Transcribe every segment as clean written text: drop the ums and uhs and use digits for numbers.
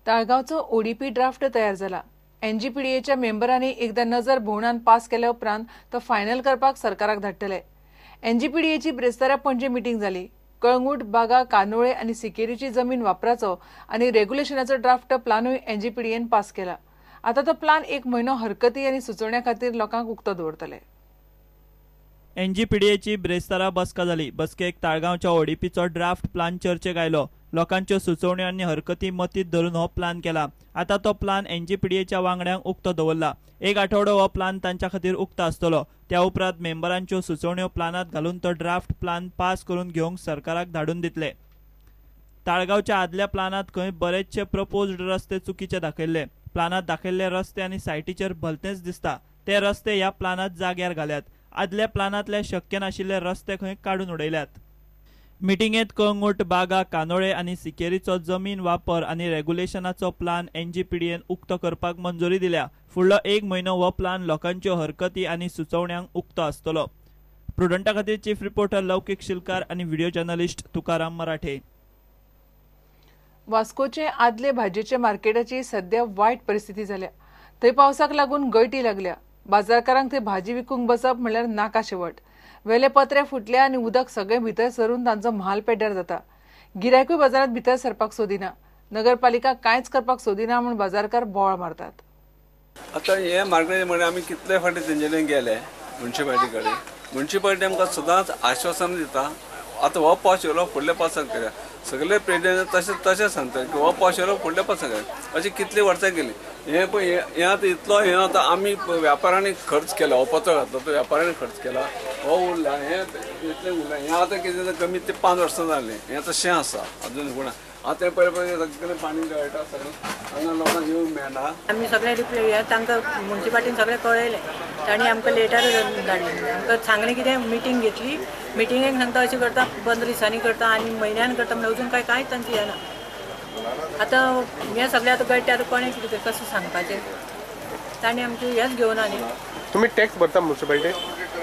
ताळगांवचो ODP draft तयार जाला. एनजीपीडीएच्या मेंबरांनी एकदा नजर भोंवणान पास केल्या उपरांत तो फायनल करपाक सरकाराक धाडटले. एनजीपीडीएची ब्रेस्तारा पणजे मिटींग जाली. कळंगूट, बागा, कांदोळे आनी सिकेरीची जमीन वापराचो आनी रेग्युलेशनाचो ड्राफ्ट प्लानूय एनजीपीडीएन पास केला. आतां तो प्लान एक म्हयनो हरकती आनी सुचोवण्या खातीर लोकांक उक्तो दवरतले. एनजीपीडीएची ब्रेस्तारा बसका जाली. बसकेक ताळगांवच्या ओडीपीचो ड्राफ्ट प्लान चर्चेक आयलो. लोकांच्यो सुचोवण्यो आनी हरकती मतींत धरून हो प्लान केला. आतां तो प्लान एनजीपीडीएच्या वांगड्यांक उक्तो दवरला. एक आठवडो हो प्लान तांच्या खातीर उक्तो आसतलो. त्या उपरांत मेंबरांच्यो सुचोवण्यो प्लानांत घालून तो ड्राफ्ट प्लान पास करून घेवंक सरकाराक धाडून दितले. ताळगांवच्या आदल्या प्लानांत खंय बरेचशे प्रपोज्ड रस्ते चुकीचे दाखयल्ले. प्लानांत दाखयल्ले रस्ते आनी सायटीचेर भलतेंच दिसता. ते रस्ते ह्या प्लानांत जाग्यार घाल्यात. आदल्या प्लानांतले शक्य नाशिल्ले रस्ते खंय काडून उडयल्यात. मिटिंगेंत कळंगूट, बागा, कांदोळे आनी सिकेरीचो जमीन वापर आनी रेग्युलेशनाचो प्लान एनजीपीडीएन उक्तो करपाक मंजुरी दिल्या. फुडलो एक म्हयनो हो प्लान लोकांच्यो हरकती आनी सुचोवण्यांक उक्तो आसतलो. प्रुडंटा खातीर चीफ रिपोर्टर लौकीक शिलकार आनी व्हिडिओ जर्नलिस्ट तुकाराम मराठे. वास्कोचे आदले भाजयेचे मार्केटाची सध्या वायट परिस्थिती जाल्या. थंय पावसाक लागून गळटी लागल्या. बाजारकारांक थंय भाजी विकूंक बसप म्हणल्यार नाका शेवट. वेले पत्रे फुटले आनी उदक सगळें भितर सरून तांचो म्हाल पेड्ड्यार जाता. गिरायकूय बाजारांत भितर सरपाक सोदिना. नगरपालिका कांयच करपाक सोदिना म्हूण बाजारकार बोवाळ मारतात. आतां हे मार्केट म्हणजे आमी कितले फावटी तेंचे कडेन गेले म्युनिसिपालिटी कडेन. म्युनिसिपालिटी आमकां सदांच आश्वासन दिता, आतां हो पावस येयलो फुडल्या पावसाक करया. सगळे प्रेसिडेंट तशें तशें सांगता की हो पावस येयलो फुडल्या पावसाक करया. अशी कितली वर्सां गेली. हें पळय हें आतां इतलो हें आतां आमी व्यापाऱ्यांनी खर्च केला. हो पत्रो घातलो तो व्यापाऱ्यांनी खर्च केला. हो उरला हें इतलें उरला. हें आतां कितें कमी ते 5 वर्सां जालीं. हें तशें आसा अजून कोणा. आतां पळय पळय सगळें पाणी गळटा सगळें हांगा लोकांक येवंक मेळना. आमी सगळें रिप्ले तांकां म्युनिसिपालिटीन सगळें कळयलें. तांणी आमकां लेटर धाडलें. आमकां सांगलें कितें मिटींग घेतली. मिटिंगेक सांगता अशें करता 15 दिसांनी करता आनी म्हयन्यान करता म्हणल्यार अजून कांय कांयच तांचें येना. आतां हें सगळें आतां गळटे आतां कोणें कितें कशें सांगपाचें. तांणी आमचें हेंच घेवना न्ही. तुमी टॅक्स भरता म्युनिसिपालिटी?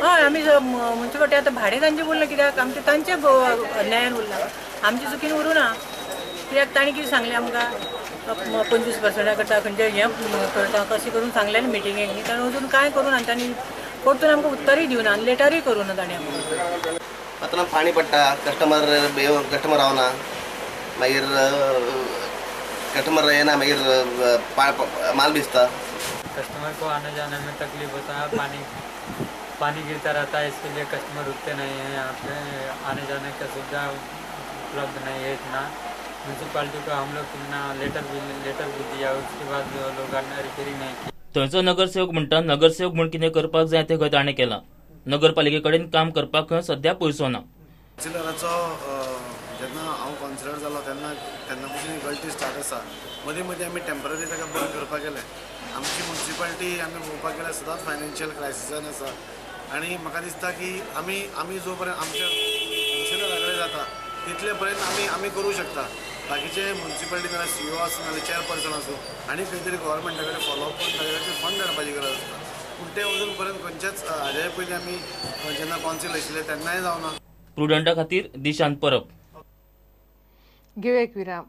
हय, आमी म्युनिसिपालिटी आतां भाडें तांचें उरलां. कित्याक आमचें तांचें अन्यायान उरलां, आमचें चुकीन उरूं ना. कित्याक तांणी कितें सांगलें आमकां 25% करता खंयचें हें करता कशें करून सांगलें न्ही मिटिंगेक न्ही. ताणें अजून कांय करूं ना. तांणी परतून आमकां उत्तरूय दिवना आनी लेटरूय करूं ना ताणें आमकां. आतां पाणी पडटा, कस्टमर कस्टमर रावना, मागीर कस्टमर येना, मागीर माल भिजता. कस्टमर को आने जाने में तकलीफ होता है. पानी पानी गिरता रहता है, इसके लिए कस्टमर रुकते नहीं हैं. यहाँ पे आने जाने का सुविधा उपलब्ध नहीं है इतना. म्यूनसिपालिटी को हम लोग कितना लेटर भी दिया, उसके बाद लोग रिपेयरिंग नहीं की. थंयचो नगरसेवक म्हणटा नगरसेवक म्हूण कितें करपाक जाय तें खंय ताणें केलां. नगरपालिके कडेन काम करपाक खंय सद्या पयसो ना. कावन्सिलराचो जेन्ना हांव कावन्सिलर जालो तेन्ना तेन्ना पसून गळटी स्टार्ट आसा. मदीं मदीं आमी टेंपररी ताका बंद करपाक गेले. आमची म्युनिसिपालिटी आमी पळोवपाक गेल्यार सदांच फायनान्शियल क्रायसिसान आसा आनी म्हाका दिसता की आमी आमी जो पर्यंत आमच्या कावन्सिलरा कडेन जाता तितले पर्यंत आमी आमी करूं शकता. बाकीचे म्युनिसिपालिटी नाल्यार सीईओ आसूं नाल्यार चेअरपर्सन आसूं आनी खंय तरी गव्हर्मेंटा कडेन फॉलोअप करून ताजे खातीर फंड हाडपाची गरज आसता. पूण ते अजून पर्यंत खंयच्याच हाज्या पयलीं आमी जेन्ना कावन्सील आशिल्लें तेन्नाय जावना. प्रुडंटा खातीर दिशांत परब. घेवया एक विराम.